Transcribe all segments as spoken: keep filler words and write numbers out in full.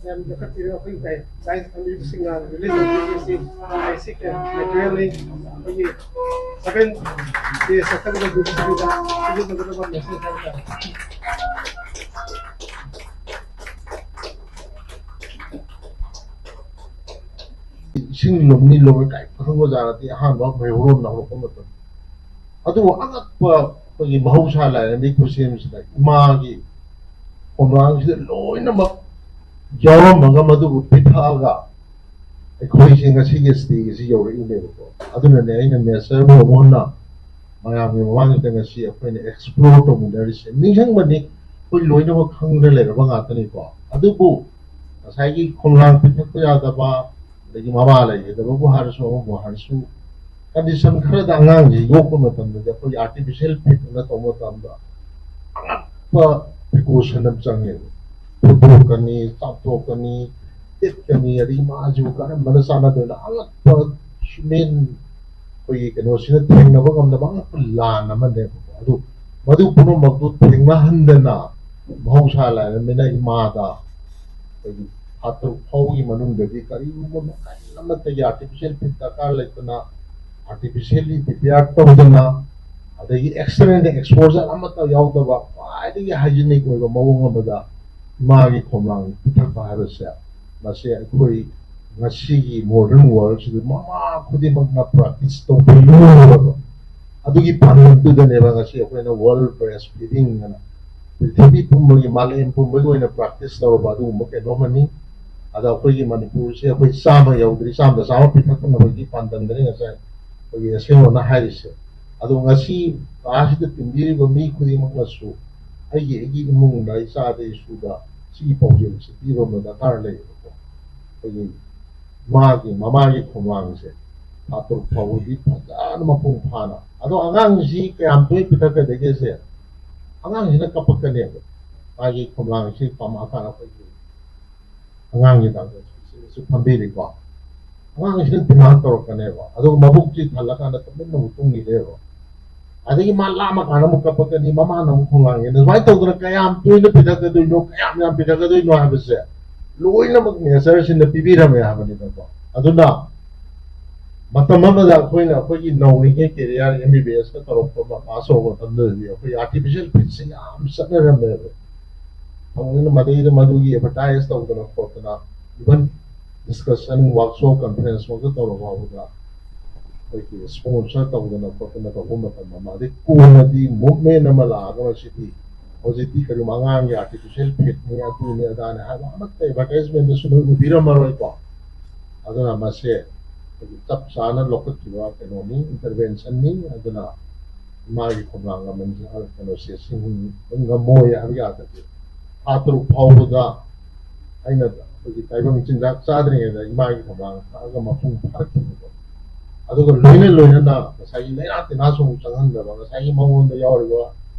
ꯌꯥꯝ ꯌꯣꯛꯈꯠꯄꯤꯔꯤꯕ ꯑꯩꯈꯣꯏ ꯗꯥꯏ-, ꯗꯥꯏꯁ ꯊꯝꯕꯤꯕꯁꯤꯡꯅ ꯔꯤꯂꯤꯖ ꯇꯧꯕꯤꯔꯤꯕꯁꯤ ꯑꯥꯏ ꯁꯤ ꯀꯦ ꯃꯦꯇꯔꯤꯌꯦꯜꯅꯤ꯫ ꯑꯩꯈꯣꯏꯒꯤ ꯁꯚꯦꯟ ꯗꯦꯁ ꯆꯠꯊꯒꯗꯕ ꯗ꯭ꯌꯨꯇꯤꯁꯤꯡꯗ ꯁꯤꯖꯤꯟꯅꯒꯗꯕ ꯃꯦꯁꯦꯖ ꯍꯥꯏꯕ ꯇꯥꯔꯦ꯫ ꯏꯁꯤꯡ ꯂꯨꯝꯅꯤ ꯂꯨꯝꯃꯣꯏ ꯀꯥꯏ ꯈꯪꯕ ꯖꯥꯠ ꯅꯠꯇꯦ꯫ ꯑꯍꯥꯟꯕ ꯃꯩꯍꯧꯔꯣꯟꯅ ꯍꯧꯔꯛꯄ ꯃꯇꯝ, ꯑꯗꯨꯕꯨ ꯑꯉꯛꯄ ꯑꯩꯈꯣꯏꯒꯤ ꯃꯍꯧꯁꯥ ꯂꯥꯏꯔꯦꯝꯕꯤ ꯈꯨꯠꯁꯦꯝꯁꯤꯗ ꯏꯃꯥꯒꯤ ꯈꯣꯝꯂꯥꯡꯁꯤꯗ ꯂꯣꯏꯅꯃꯛ ꯌꯥꯎꯔꯝꯃꯒ ꯃꯗꯨꯕꯨ ꯄꯤꯊꯛꯑꯒ ꯑꯩꯈꯣꯏꯁꯦ ꯉꯁꯤꯒꯤ ꯁ꯭ꯇꯦꯖꯁꯤ ꯌꯧꯔꯛꯏꯅꯦꯕꯀꯣ꯫ ꯑꯗꯨꯅꯅꯦ ꯑꯩꯅ ꯃꯦꯁꯔꯕꯨ ꯑꯃꯨꯛ ꯍꯟꯅ ꯃꯌꯥꯝꯒꯤ ꯃꯃꯥꯡꯁꯤꯗ ꯉꯁꯤ ꯑꯩꯈꯣꯏꯅ ꯑꯦꯛꯁꯄ꯭ꯂꯣꯔ ꯇꯧꯃꯤꯟꯅꯔꯤꯁꯦ꯫ ꯅꯤꯡꯁꯤꯡꯕꯅꯤ, ꯑꯩꯈꯣꯏ ꯂꯣꯏꯅꯃꯛ ꯈꯪꯗꯅ ꯂꯩꯔꯕ ꯉꯥꯛꯇꯅꯤꯀꯣ꯫ ꯑꯗꯨꯕꯨ ꯉꯁꯥꯏꯒꯤ ꯈꯣꯝꯂꯥꯡ ꯄꯤꯊꯛꯄ ꯌꯥꯗꯕ, ꯑꯗꯒꯤ ꯃꯃꯥ ꯂꯩꯈꯤꯗꯕꯕꯨ ꯍꯥꯏꯔꯁꯨ, ꯑꯃꯕꯨ ꯍꯥꯏꯔꯁꯨ, ꯀꯟꯗꯤꯁꯟ ꯈꯔꯗ ꯑꯉꯥꯡꯁꯤ ꯌꯣꯛꯄ ꯃꯇꯝꯗꯗꯤ ꯑꯩꯈꯣꯏꯒꯤ ꯑꯥꯔꯇꯤꯐꯤꯁꯤꯌꯦꯜ ꯐꯤꯠ ꯑꯃ ꯇꯧꯕ ꯃꯇꯝꯗ ꯑꯉꯛꯄ ꯄ꯭ꯔꯤꯀꯣꯁꯟ ꯑꯃ ꯆꯪꯉꯦꯕ꯫ ꯐꯨꯠꯇꯣꯛꯀꯅꯤ, ꯆꯥꯝꯊꯣꯛꯀꯅꯤ, ꯇꯤꯠꯀꯅꯤ, ꯑꯗꯒꯤ ꯃꯥꯁꯤꯕꯨ ꯀꯔꯝꯕꯅ ꯆꯥꯟꯅꯗꯣꯏꯅꯣ, ꯑꯉꯛꯄ ꯍ꯭ꯌꯨꯃꯦꯟ ꯑꯩꯈꯣꯏꯒꯤ ꯀꯩꯅꯣꯁꯤꯅ ꯊꯦꯡꯅꯕ ꯉꯝꯗꯕ ꯑꯉꯛꯄ ꯂꯥꯟ ꯑꯃꯅꯦꯕꯀꯣ꯫ ꯑꯗꯨ ꯃꯗꯨ ꯄꯨꯝꯅꯃꯛꯇꯨ ꯊꯦꯡꯅꯍꯟꯗꯅ ꯃꯍꯧꯁꯥ ꯂꯥꯏꯔꯦꯝꯕꯤꯅ ꯏꯃꯥꯗ ꯑꯩꯈꯣꯏꯒꯤ ꯊꯥ ꯇꯔꯨꯛ ꯐꯥꯎꯕꯒꯤ ꯃꯅꯨꯡꯗꯗꯤ ꯀꯔꯤꯒꯨꯝꯕ ꯃꯈꯜ ꯑꯃꯠꯇꯒꯤ ꯑꯥꯔꯇꯤꯐꯤꯁꯤꯌꯦꯜ ꯐꯤꯠ ꯗꯔꯀꯥꯔ ꯂꯩꯇꯅ ꯑꯥꯔꯇꯤꯐꯤꯁꯤꯌꯦꯜꯂꯤ ꯄ꯭ꯔꯤꯄꯦꯌꯥꯔ ꯇꯧꯗꯅ, ꯑꯗꯒꯤ ꯑꯦꯛꯁꯇꯔꯅꯦꯜ ꯑꯦꯛꯁꯄꯣꯖꯔ ꯑꯃꯠꯇ ꯌꯥꯎꯗꯕ ꯈ꯭ꯋꯥꯏꯗꯒꯤ ꯍꯥꯏꯖꯤꯅꯤꯛ ꯑꯣꯏꯕ ꯃꯑꯣꯡ ꯑꯃꯗ ꯏꯃꯥꯒꯤ ꯈꯣꯝꯂꯥꯡ ꯄꯤꯊꯛꯄ ꯍꯥꯏꯕꯁꯦ, ꯃꯁꯤ ꯑꯩꯈꯣꯏ ꯉꯁꯤꯒꯤ ꯃꯣꯗꯔꯟ ꯋꯥꯔꯜꯁꯤꯗ ꯃꯃꯥ ꯈꯨꯗꯤꯡꯃꯛꯅ ꯄ꯭ꯔꯦꯛꯇꯤꯁ ꯇꯧꯕꯤꯌꯨ꯫ ꯑꯗꯨꯒꯤ ꯄꯥꯟꯗꯝꯗꯨꯗꯅꯦꯕ ꯉꯁꯤ ꯑꯩꯈꯣꯏꯅ ꯋꯥꯔꯜ ꯕ꯭ꯔꯦꯁ ꯐꯤꯗꯤꯡ ꯑꯅ ꯄ꯭ꯔꯤꯊꯤꯕꯤ ꯄꯨꯝꯕꯒꯤ, ꯃꯥꯂꯦꯝ ꯄꯨꯝꯕꯒꯤ ꯑꯣꯏꯅ ꯄ꯭ꯔꯦꯛꯇꯤꯁ ꯇꯧꯔꯕ ꯑꯗꯨꯒꯨꯝꯕ ꯀꯩꯅꯣꯝ ꯑꯃꯅꯤ꯫ ꯑꯗ ꯑꯩꯈꯣꯏꯒꯤ ꯃꯅꯤꯄꯨꯔꯁꯦ ꯑꯩꯈꯣꯏ ꯆꯥꯝꯃ ꯌꯧꯗ꯭ꯔꯤ, ꯆꯥꯝꯃꯗ ꯆꯥꯝꯃ ꯄꯤꯈꯠꯅꯕꯒꯤ ꯄꯥꯟꯗꯝꯗꯅꯤ ꯉꯁꯥꯏ ꯑꯩꯈꯣꯏꯒꯤ ꯑꯦꯁ ꯑꯦꯝ ꯑꯣꯅ ꯍꯥꯏꯔꯤꯁꯦ꯫ ꯑꯗꯣ ꯉꯁꯤ ꯀꯥꯁꯤꯗ ꯇꯤꯟꯕꯤꯔꯤꯕ ꯃꯤ ꯈꯨꯗꯤꯡꯃꯛꯅꯁꯨ ꯑꯩꯒꯤ, ꯑꯩꯒꯤ ꯏꯃꯨꯡꯗ, ꯏꯆꯥꯗ, ꯏꯁꯨꯗ ꯁꯤꯒꯤ ꯄꯥꯎꯖꯦꯜꯁꯤ ꯄꯤꯕ ꯑꯃ ꯗꯔꯀꯥꯔ ꯂꯩꯌꯦꯕꯀꯣ꯫ ꯑꯩꯈꯣꯏꯒꯤ ꯃꯥꯒꯤ, ꯃꯃꯥꯒꯤ ꯈꯣꯝꯂꯥꯡꯁꯦ ꯊꯥ ꯇꯔꯨꯛ ꯐꯥꯎꯕꯗꯤ ꯐꯖꯅ ꯃꯄꯨꯡ ꯐꯥꯅ꯫ ꯑꯗꯣ ꯑꯉꯥꯡꯁꯤ ꯀꯌꯥꯝ ꯇꯣꯏꯅ ꯄꯤꯊꯛꯀꯗꯒꯦꯁꯦ, ꯑꯉꯥꯡꯁꯤꯅ ꯀꯞꯄꯛꯀꯅꯦꯕ꯫ ꯃꯥꯒꯤ ꯈꯣꯝꯂꯥꯡꯁꯤ ꯄꯥꯝꯃꯛꯑꯀꯥꯟꯗ ꯑꯩꯈꯣꯏꯒꯤ ꯑꯉꯥꯡꯒꯤ ꯗꯥꯛꯇꯔꯁꯨ ꯐꯝꯕꯤꯔꯤꯀꯣ꯫ ꯑꯉꯥꯡꯁꯤꯅ ꯗꯤꯃꯥꯟ ꯇꯧꯔꯛꯀꯅꯦꯕ꯫ ꯑꯗꯨꯒ ꯃꯕꯨꯛꯁꯤ ꯊꯜꯂꯀꯥꯟꯗ ꯇꯨꯃꯤꯟꯅ ꯑꯃꯨꯛ ꯇꯨꯝꯈꯤꯅꯦꯕ꯫ ꯑꯗꯒꯤ ꯃꯥ ꯂꯥꯝꯃꯀꯥꯟꯗ ꯑꯃꯨꯛ ꯀꯞꯄꯛꯀꯅꯤ, ꯃꯃꯥꯅ ꯑꯃꯨꯛ ꯈꯣꯡꯂꯥꯡ ꯌꯦꯡꯅ꯫ ꯁꯨꯃꯥꯏꯅ ꯇꯧꯗꯅ ꯀꯌꯥꯝ ꯇꯣꯏꯅ ꯄꯤꯊꯛꯀꯗꯣꯏꯅꯣ, ꯀꯌꯥꯝ ꯌꯥꯝ ꯄꯤꯊꯛꯀꯗꯣꯏꯅꯣ ꯍꯥꯏꯕꯁꯦ ꯂꯣꯏꯅꯃꯛ ꯅꯦꯆꯔꯁꯤꯅ ꯄꯤꯕꯤꯔꯝꯃꯦ ꯍꯥꯏꯕꯅꯤꯅꯀꯣ꯫ ꯑꯗꯨꯅ ꯃꯇꯝ ꯑꯃꯗ ꯑꯩꯈꯣꯏꯅ ꯑꯩꯈꯣꯏꯒꯤ ꯅꯧꯔꯤꯉꯩ ꯀꯦꯔꯤꯌꯔ ꯑꯦꯝ ꯕꯤ ꯕꯤ ꯑꯦꯁꯀ ꯇꯧꯔꯛꯄ ꯃꯄꯥ ꯆꯥꯎꯕ ꯃꯇꯝꯗꯨꯗꯗꯤ ꯑꯩꯈꯣꯏ ꯑꯥꯔꯇꯤꯐꯤꯁꯤꯌꯦꯜ ꯐꯤꯠꯁꯦ ꯌꯥꯝ ꯆꯠꯅꯔꯝꯃꯦꯕ꯫ ꯊꯑꯣꯏꯅ ꯃꯗꯩꯗ ꯃꯗꯨꯒꯤ ꯑꯦꯗꯚꯔꯇꯥꯏꯁ ꯇꯧꯗꯅ ꯈꯣꯠꯇꯅ, ꯏꯚꯟ ꯗꯤꯁꯀꯁꯟ ꯋꯥꯔꯛꯁꯣꯞ ꯀꯟꯐ꯭ꯔꯦꯟꯁ ꯐꯥꯎꯗ ꯇꯧꯔ ꯐꯥꯎꯕꯗ ꯑꯩꯈꯣꯏꯒꯤ ꯁ꯭ꯄꯣꯟꯁꯔ ꯇꯧꯗꯅ ꯈꯣꯠꯇꯅ ꯇꯧꯕ ꯃꯇꯝ ꯑꯃ, ꯑꯗꯩ ꯀꯣꯟꯅꯗꯤ ꯃꯨꯚꯃꯦꯟ ꯑꯃ ꯂꯥꯛꯑꯒ ꯃꯁꯤꯗꯤ ꯍꯧꯖꯤꯛꯇꯤ ꯀꯔꯤꯒꯨꯝꯕ ꯑꯉꯥꯡꯒꯤ ꯑꯥꯔꯇꯤꯐꯤꯁꯤꯌꯦꯜ ꯐꯤꯠꯅꯤ, ꯑꯗꯨꯅꯤ ꯑꯗꯥꯅꯤ ꯍꯥꯏꯕ ꯑꯃꯠꯇ ꯑꯦꯗꯚꯔꯇꯥꯏꯁꯃꯦꯟꯗꯁꯨ ꯅꯣꯏ ꯎꯕꯤꯔꯝꯃꯔꯣꯏꯀꯣ꯫ ꯑꯗꯨꯅ ꯃꯁꯦ ꯑꯩꯈꯣꯏꯒꯤ ꯆꯞ ꯆꯥꯅ ꯂꯧꯈꯠꯈꯤꯕ ꯀꯩꯅꯣꯅꯤ, ꯏꯟꯇꯔꯚꯦꯟꯁꯟꯅꯤ꯫ ꯑꯗꯨꯅ ꯏꯃꯥꯒꯤ ꯈꯣꯝꯂꯥꯡ ꯃꯃꯜꯁꯦ, ꯀꯩꯅꯣꯁꯦ ꯁꯤꯡꯍꯟꯕ ꯉꯝꯃꯣꯏ ꯍꯥꯏꯕ ꯌꯥꯗ꯭ꯔꯗꯤ ꯊꯥ ꯇꯔꯨꯛ ꯐꯥꯎꯕꯗ ꯑꯩꯅ ꯑꯩꯈꯣꯏꯒꯤ ꯇꯥꯏꯕꯪ ꯆꯤꯟꯖꯥꯛ ꯆꯥꯗ꯭ꯔꯤꯉꯩꯗ ꯏꯃꯥꯒꯤ ꯈꯣꯝꯂꯥꯡ ꯊꯛꯑꯒ ꯃꯄꯨꯡ ꯐꯥꯔꯛꯈꯤꯕꯀꯣ꯫ ꯑꯗꯨꯒ ꯂꯣꯏꯅ ꯂꯣꯏꯅꯅ ꯉꯁꯥꯏꯒꯤ ꯂꯥꯏꯅꯥ ꯇꯤꯟꯅꯥꯁꯨ ꯑꯃꯨꯛ ꯆꯪꯍꯟꯗꯕ, ꯉꯁꯥꯏꯒꯤ ꯃꯉꯣꯟꯗ ꯌꯥꯎꯔꯤꯕ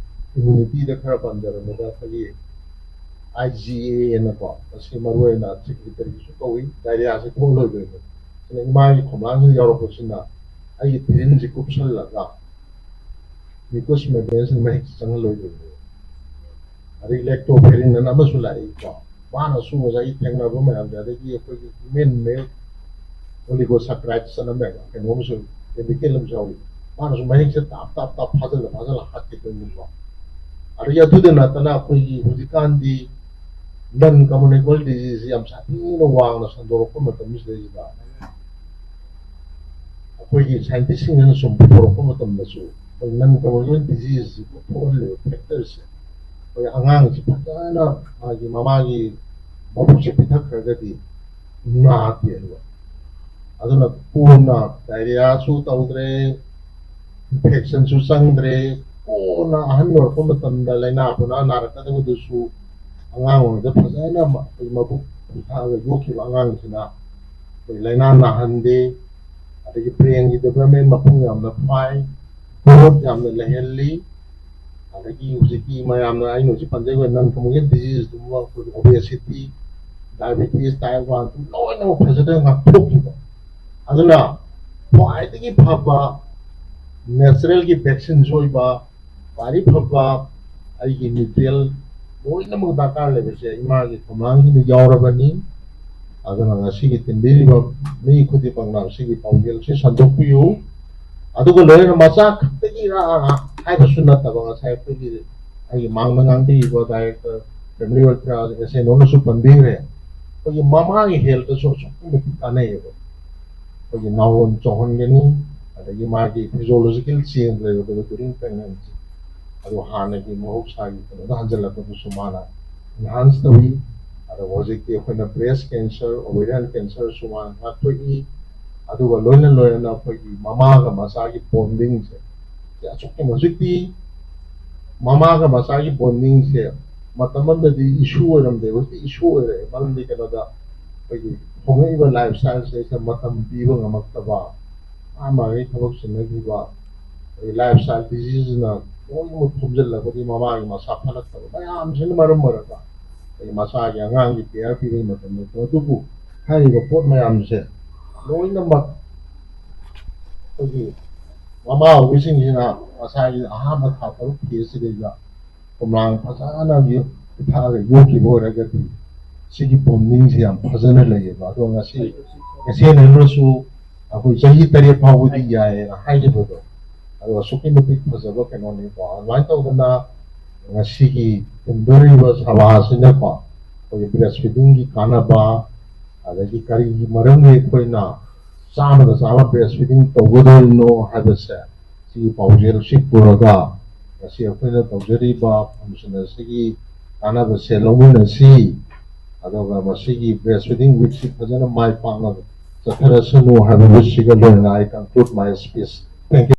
ꯏꯝꯃꯨꯅꯤꯇꯤꯗ ꯈꯔ ꯄꯟꯖꯔꯝꯕꯗ ꯑꯩꯈꯣꯏꯒꯤ ꯑꯥꯏ ꯖꯤ ꯑꯦ ꯑꯦꯅꯀꯣ, ꯃꯁꯤ ꯃꯔꯨꯑꯣꯏꯅ ꯁꯦꯀ꯭ꯔꯦꯇꯔꯤꯁꯨ ꯀꯧꯏ, ꯗꯥꯏꯔꯤꯌꯥꯁꯤ ꯊꯣꯛꯍꯜꯂꯣꯏꯗꯣꯏꯅꯤ꯫ ꯁꯤꯅ ꯏꯃꯥꯒꯤ ꯈꯣꯝꯂꯥꯡꯁꯤꯗ ꯌꯥꯎꯔꯛꯄꯁꯤꯅ ꯑꯩꯒꯤ ꯊꯤꯔꯤꯟꯁꯤ ꯀꯨꯞꯁꯜꯂꯒ ꯃ꯭ꯌꯨꯀꯁ ꯃꯦꯝꯕ꯭ꯔꯦꯟꯁꯤꯅ ꯃꯍꯤꯛ ꯆꯪꯍꯜꯂꯣꯏꯗꯣꯏꯅꯦꯕ꯫ ꯑꯗꯩ ꯂꯦꯛꯇꯣꯐꯦꯔꯤꯟ ꯑꯅ ꯑꯃꯁꯨ ꯂꯥꯛꯏꯀꯣ, ꯃꯥꯅꯁꯨ ꯉꯁꯥꯏꯒꯤ ꯊꯦꯡꯅꯕ ꯃꯌꯥꯝꯁꯦ, ꯑꯗꯒꯤ ꯑꯩꯈꯣꯏꯒꯤ ꯍ꯭ꯌꯨꯃꯦꯟ ꯃꯦꯗ ꯑꯣꯂꯤꯒꯣꯁꯥꯀ꯭ꯔꯥꯏꯠꯁ ꯑꯅ ꯃꯌꯥꯝ ꯀꯩꯅꯣ ꯑꯃꯁꯨ, ꯀꯦꯃꯤꯀꯦꯜ ꯑꯃꯁꯨ ꯌꯥꯎꯔꯤ, ꯃꯥꯅꯁꯨ ꯃꯍꯤꯛꯁꯦ ꯇꯥꯞ ꯇꯥꯞ ꯇꯥꯞ ꯐꯥꯖꯤꯜꯂ ꯐꯥꯖꯤꯜꯂ ꯍꯥꯠꯈꯤꯗꯣꯏꯅꯤꯀꯣ꯫ ꯑꯗꯒꯤ ꯑꯗꯨꯗ ꯅꯠꯇꯅ ꯑꯩꯈꯣꯏꯒꯤ ꯍꯧꯖꯤꯛꯀꯥꯟꯗꯤ ꯅꯟ ꯀꯝꯃꯨꯅꯤꯀꯦꯕꯜ ꯗꯤꯖꯤꯖꯁꯤ ꯌꯥꯝ ꯁꯥꯊꯤꯅ ꯋꯥꯡꯅ ꯁꯟꯗꯣꯔꯛꯄ ꯃꯇꯝꯁꯤꯗꯩꯁꯤꯗ ꯑꯩꯈꯣꯏꯒꯤ ꯁꯥꯏꯟꯇꯤꯁꯁꯤꯡꯅ ꯁꯨꯝ ꯄꯨꯊꯣꯔꯛꯄ ꯃꯇꯝꯗꯁꯨ ꯑꯩꯈꯣꯏ ꯅꯟ ꯀꯝꯃꯨꯅꯤꯀꯦꯕꯜ ꯗꯤꯖꯤꯖꯁꯤ ꯄꯨꯊꯣꯛꯍꯜꯂꯤꯕ ꯐꯦꯛꯇꯔꯁꯦ ꯑꯩꯈꯣꯏ ꯑꯉꯥꯡꯁꯤ ꯐꯖꯅ ꯃꯥꯒꯤ ꯃꯃꯥꯒꯤ ꯃꯕꯨꯛꯁꯦ ꯄꯤꯊꯛꯈ꯭ꯔꯒꯗꯤ ꯅꯥꯗꯦꯕ꯫ ꯑꯗꯨꯅ ꯀꯣꯟꯅ ꯗꯥꯏꯔꯤꯌꯥꯁꯨ ꯇꯧꯗ꯭ꯔꯦ, ꯏꯟꯐꯦꯛꯁꯟꯁꯨ ꯆꯪꯗ꯭ꯔꯦ꯫ ꯀꯣꯟꯅ ꯑꯍꯟ ꯑꯣꯏꯔꯛꯄ ꯃꯇꯝꯗ ꯂꯥꯏꯅꯥ ꯄꯨꯅꯥ ꯅꯥꯔꯛꯀꯗꯕꯗꯨꯁꯨ ꯑꯉꯥꯡ ꯑꯣꯏꯔꯤꯉꯩꯗ ꯐꯖꯅ ꯃ-, ꯑꯩꯈꯣꯏ ꯃꯕꯨꯛ ꯊꯥꯛꯑꯒ ꯌꯣꯛꯈꯤꯕ ꯑꯉꯥꯡꯁꯤꯅ ꯑꯩꯈꯣꯏ ꯂꯥꯏꯅꯥ ꯅꯥꯍꯟꯗꯦ, ꯑꯗꯒꯤ ꯕ꯭ꯔꯦꯟꯒꯤ ꯗꯦꯕꯂꯞꯃꯦꯟ ꯃꯄꯨꯡ ꯌꯥꯝꯅ ꯐꯥꯏ, ꯒ꯭ꯔꯣꯠ ꯌꯥꯝꯅ ꯂꯩꯍꯜꯂꯤ, ꯑꯗꯒꯤ ꯍꯧꯖꯤꯛꯀꯤ ꯃꯌꯥꯝꯅ ꯑꯩꯅ ꯍꯧꯖꯤꯛ ꯄꯟꯖꯈꯤꯕ ꯅꯟ ꯀꯝꯃꯨꯅꯤꯀꯦꯕꯜ ꯗꯤꯖꯤꯖꯇꯨꯃ ꯑꯩꯈꯣꯏꯒꯤ obesity, diabetes, type one two ꯂꯣꯏꯅꯃꯛ ꯐꯖꯅ ꯉꯥꯛꯊꯣꯛꯈꯤꯕ꯫ ꯑꯗꯨꯅ ꯈ꯭ꯋꯥꯏꯗꯒꯤ ꯐꯕ ꯅꯦꯆꯔꯦꯜꯒꯤ ꯚꯦꯛꯁꯤꯟꯁꯨ ꯑꯣꯏꯕ, ꯈ꯭ꯋꯥꯏꯗꯒꯤ ꯐꯕ ꯑꯩꯒꯤ ꯅ꯭ꯌꯨꯇ꯭ꯔꯤꯌꯦꯜ ꯂꯣꯏꯅꯃꯛ ꯗꯔꯀꯥꯔ ꯂꯩꯕꯁꯦ ꯏꯃꯥꯒꯤ ꯊꯧꯅꯥꯁꯤꯗ ꯌꯥꯎꯔꯕꯅꯤ꯫ ꯑꯗꯨꯅ ꯉꯁꯤꯒꯤ ꯇꯤꯟꯕꯤꯔꯤꯕ ꯃꯤ ꯈꯨꯗꯤꯡꯃꯛꯅ ꯁꯤꯒꯤ ꯄꯥꯎꯖꯦꯜꯁꯤ ꯁꯟꯗꯣꯛꯄꯤꯌꯨ꯫ ꯑꯗꯨꯒ ꯂꯣꯏꯅꯅ ꯃꯆꯥ ꯈꯛꯇꯒꯤ ꯍꯥꯏꯕꯁꯨ ꯅꯠꯇꯕ, ꯉꯁꯥꯏ ꯑꯩꯈꯣꯏꯒꯤ ꯑꯩꯒꯤ ꯃꯥꯡꯗ ꯉꯥꯡꯕꯤꯔꯤꯕ director family welfare S N ꯑꯣꯅꯁꯨ ꯄꯟꯕꯤꯈ꯭ꯔꯦ꯫ ꯑꯩꯈꯣꯏꯒꯤ ꯃꯃꯥꯒꯤ ꯍꯦꯜꯇꯁꯨ ꯑꯁꯨꯛꯀꯤ ꯃꯇꯤꯛ ꯀꯥꯟꯅꯩꯌꯦꯕ꯫ ꯑꯩꯈꯣꯏꯒꯤ ꯅꯥꯎꯔꯣꯟ ꯆꯥꯎꯍꯟꯒꯅꯤ, ꯑꯗꯒꯤ ꯃꯥꯒꯤ ꯐꯤꯖꯣꯂꯣꯖꯤꯀꯦꯜ ꯆꯦꯟꯖ ꯂꯩꯕꯗꯣ ꯗ꯭ꯌꯨꯔꯤꯡ ꯄ꯭ꯔꯦꯒꯅꯦꯟꯁꯤ, ꯑꯗꯣ ꯍꯥꯟꯅꯒꯤ ꯃꯍꯧꯁꯥꯒꯤ ꯀꯩꯅꯣꯗ ꯍꯟꯖꯜꯂꯛꯄꯗꯨꯁꯨ ꯃꯥꯅ ꯏꯟꯍꯥꯟꯁ ꯇꯧꯏ꯫ ꯑꯗꯨꯒ ꯍꯧꯖꯤꯛꯇꯤ ꯑꯩꯈꯣꯏꯅ ꯕ꯭ꯔꯦꯁ ꯀꯦꯟꯁꯔ, ꯑꯣꯕꯦꯔꯤꯌꯟ ꯀꯦꯟꯁꯔꯁꯨ ꯃꯥꯅ ꯉꯥꯛꯊꯣꯛꯏ꯫ ꯑꯗꯨꯒ ꯂꯣꯏꯅ ꯂꯣꯏꯅꯅ ꯑꯩꯈꯣꯏꯒꯤ ꯃꯃꯥꯒ ꯃꯆꯥꯒꯤ ꯕꯣꯟꯗꯤꯡꯁꯦ ꯁꯤ ꯑꯁꯨꯛꯀꯤ ꯃꯇꯤꯛ ꯍꯧꯖꯤꯛꯇꯤ ꯃꯃꯥꯒ ꯃꯆꯥꯒꯤ ꯕꯣꯟꯗꯤꯡꯁꯦ ꯃꯇꯝ ꯑꯃꯗꯗꯤ ꯏꯁꯨ ꯑꯣꯏꯔꯝꯗꯦ, ꯍꯧꯖꯤꯛꯇꯤ ꯏꯁꯨ ꯑꯣꯏꯔꯦ꯫ ꯃꯔꯝꯗꯤ ꯀꯩꯅꯣꯗ ꯑꯩꯈꯣꯏꯒꯤ ꯍꯣꯡꯂꯛꯏꯕ ꯂꯥꯏꯐ ꯁ꯭ꯇꯥꯏꯜꯁꯤꯗꯩꯁꯤꯗ ꯃꯇꯝ ꯄꯤꯕ ꯉꯝꯃꯛꯇꯕ, ꯃꯥ ꯃꯥꯒꯤ ꯊꯕꯛ ꯆꯤꯟꯅꯈꯤꯕ, ꯑꯗꯩ ꯂꯥꯏꯐ ꯁ꯭ꯇꯥꯏꯜ ꯗꯤꯖꯤꯖꯅ ꯂꯣꯏꯅꯃꯛ ꯊꯣꯝꯖꯤꯜꯂꯒꯗꯤ ꯃꯃꯥꯒꯤ ꯃꯁꯥ ꯐꯠꯂꯛꯇꯕ ꯃꯌꯥꯝꯁꯤꯅ ꯃꯔꯝ ꯑꯣꯏꯔꯒ ꯑꯩ ꯃꯁꯥꯒꯤ ꯑꯉꯥꯡꯒꯤ ꯀꯦꯌꯔ ꯄꯤꯕꯒꯤ ꯃꯇꯝꯗ꯫ ꯑꯗꯨꯕꯨ ꯍꯥꯏꯔꯤꯕ ꯄꯣꯠ ꯃꯌꯥꯝꯁꯦ ꯂꯣꯏꯅꯃꯛ ꯑꯩꯈꯣꯏꯒꯤ ꯃꯃꯥ ꯑꯣꯏꯕꯁꯤꯡꯁꯤꯅ ꯃꯁꯥꯒꯤ ꯑꯍꯥꯟꯕ ꯊꯥ ꯇꯔꯨꯛ ꯐꯦꯁꯁꯤꯗꯩꯗ ꯈꯣꯝꯂꯥꯡ ꯐꯖꯅ ꯌꯣ-, ꯄꯤꯊꯛꯑꯒ ꯌꯣꯛꯈꯤꯕ ꯑꯣꯏꯔꯒꯗꯤ ꯁꯤꯒꯤ ꯕꯣꯟꯗꯤꯡꯁꯦ ꯌꯥꯝ ꯐꯖꯅ ꯂꯩꯌꯦꯕ꯫ ꯑꯗꯣ ꯉꯁꯤ ꯑꯦꯁ ꯑꯦꯟ ꯑꯦꯜꯅꯁꯨ ꯑꯩꯈꯣꯏ ꯆꯍꯤ ꯇꯔꯦꯠ ꯐꯥꯎꯕꯗꯤ ꯌꯥꯏꯌꯦꯅ ꯍꯥꯏꯈꯤꯕꯗꯣ, ꯑꯗꯣ ꯑꯁꯨꯛꯀꯤ ꯃꯇꯤꯛ ꯐꯖꯕ ꯀꯩꯅꯣꯅꯤꯀꯣ꯫ ꯑꯗꯨꯃꯥꯏꯅ ꯇꯧꯗꯅ ꯉꯁꯤꯒꯤ ꯇꯧꯗꯣꯔꯤꯕ ꯁꯚꯥꯁꯤꯅꯀꯣ ꯑꯩꯈꯣꯏꯒꯤ ꯕ꯭ꯔꯦꯁ ꯐꯤꯗꯤꯡꯒꯤ ꯀꯥꯟꯅꯕ, ꯑꯗꯒꯤ ꯀꯔꯤꯒꯤ ꯃꯔꯝꯒꯤ ꯑꯩꯈꯣꯏꯅ ꯆꯥꯝꯃꯗ ꯆꯥꯝꯃ ꯕ꯭ꯔꯦꯁ ꯐꯤꯗꯤꯡ ꯇꯧꯒꯗꯣꯔꯤꯅꯣ ꯍꯥꯏꯕꯁꯦ ꯁꯤꯒꯤ ꯄꯥꯎꯖꯦꯜꯁꯤ ꯄꯨꯔꯒ ꯉꯁꯤ ꯑꯩꯈꯣꯏꯅ ꯇꯧꯖꯔꯤꯕ ꯐꯪꯁꯟ ꯑꯁꯤꯒꯤ ꯀꯥꯟꯅꯕꯁꯦ ꯂꯧꯃꯤꯟꯅꯁꯤ꯫ ꯑꯗꯨꯒ ꯃꯁꯤꯒꯤ ꯕ꯭ꯔꯦꯁ ꯐꯤꯗꯤꯡ ꯋꯤꯛꯁꯤ ꯐꯖꯅ ꯃꯥꯏ ꯄꯥꯛꯅ ꯆꯠꯊꯔꯁꯅꯨ ꯍꯥꯏꯕ ꯋꯤꯁꯁꯤꯒ ꯂꯣꯏꯅꯅ I conclude my speech. Thank you.